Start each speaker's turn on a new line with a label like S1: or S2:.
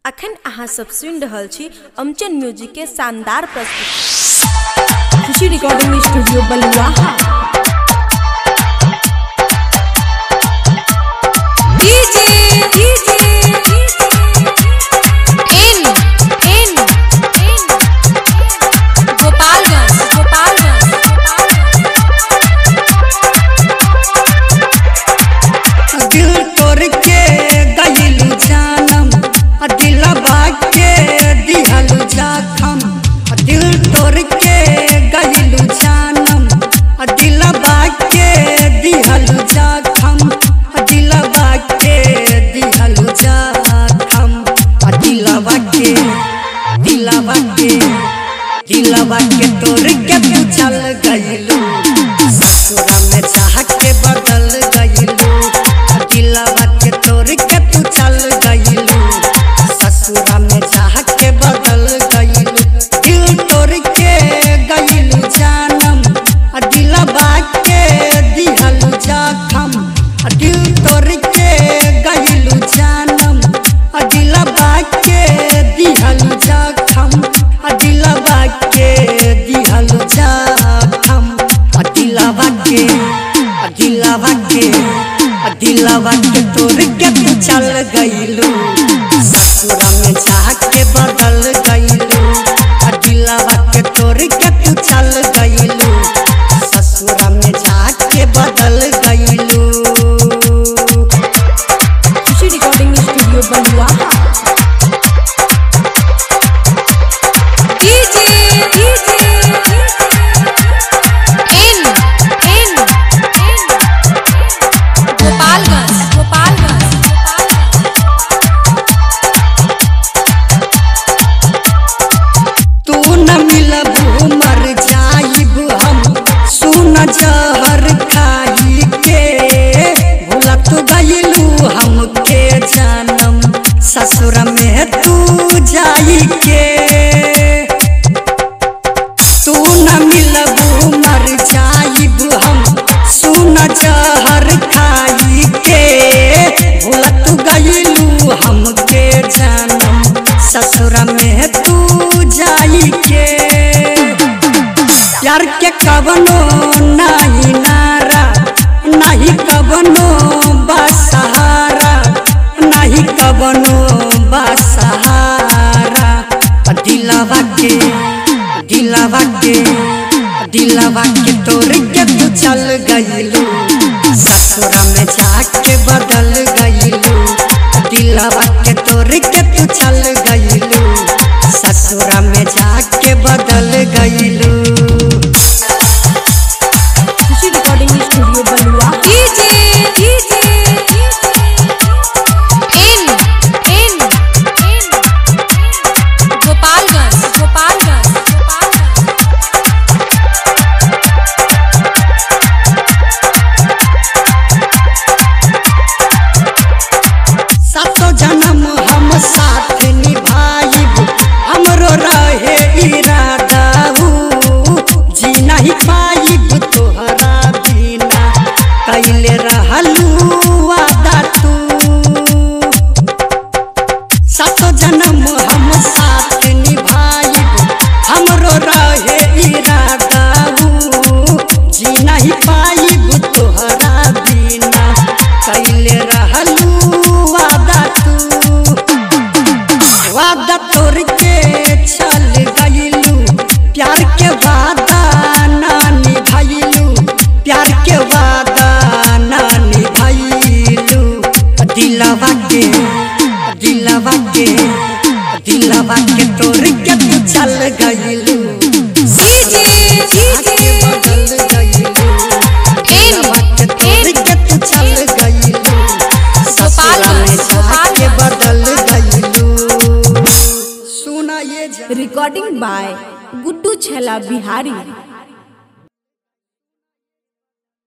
S1: अखन अहाँ सब सुनि रहल छी अमचन म्यूजिक के शानदार प्रस्तुति। Khushi recording studio Baluaha.
S2: DJ DJ in in in Gopalganj Gopalganj.
S3: दिल तोड़ के गइलू जानम, दिलवा के दिहलू जखम। दिल तोड़ के गइलू जानम, दिलवा के दिहलू जखम। दिलवा के दिहलू जखम, दिलवा के दिलवा के दिलवा के तोड़ के तू चल गइलू। ससुरा में चाह के बदल गइलू, दिलवा के तोड़ के तू चल गइलू। ससुरा में चाह के बदल गइलू। दिल तोड़ के गइलू जानम, दिलवा के दिहलू जखम। दिल तोड़ के गइलू जानम, दिलवा के दिहलू जखम। दिलवा के दिहलू जखम, दिलवा के दिलवा के दिलवा के तोड़ के तू चल गइलू। ससुरा में चाह के बदल गइलू, दिलवा के तोड़ के तू चल गइलू। ससुरा में चाह के बदल गइलू।
S1: Khushi recording studio Baluaha.
S2: DJ DJ in in in Gopalganj Gopalganj.
S3: तू न मिलबू मर जाइब हम, सुन जहर खाई के। भूला तू गइलू हमके जानम, ससुर में तू जाई के। तू न मिलबू मर जाइब हम, सुन जहर खाई के। भूला तू गइलू हमके जानम, ससुर में तू जाई के। प्यार के कवनो नाही नारा, नाही कवनो बसहारा, नाही कवनो बसहारा। दिलवा के दिलवा के दिलवा के तोड़ के तू चल गइलू। ससुरा में जाके बदल गइलू, दिलवा के तोड़ के तू चल गइलू। ससुरा में जाके बदल गइलू।
S1: Khushi recording studio Baluaha.
S2: DJ DJ in in in Gopalganj Gopalganj.
S3: सातो जन्म हम साथ निभाइब, हमरो रहे इरादा। जी नहीं पाइब तोहरा बिना, कैले रहलू वादा तू। सातो जन्म हम साथ निभाइब, हमरो रहे इरादा। जी नहीं पाइब तोहरा बिना, कैले रहलू वादा तू। वादा तोड़ के चल गइलू, प्यार के वादा ना निभाइलू, प्यार के वादा ना निभाइलू। दिलवा के दिलवा के दिलवा के तोड़ के तू चल गइलू।
S2: डीजे डीजे
S3: बदल गइलू, दिलवा के तोड़ के तू चल गइलू। ससुरा में जाके बदल गइलू। सुना ये
S1: रिकॉर्डिंग बाय गुड्डू छैला बिहारी।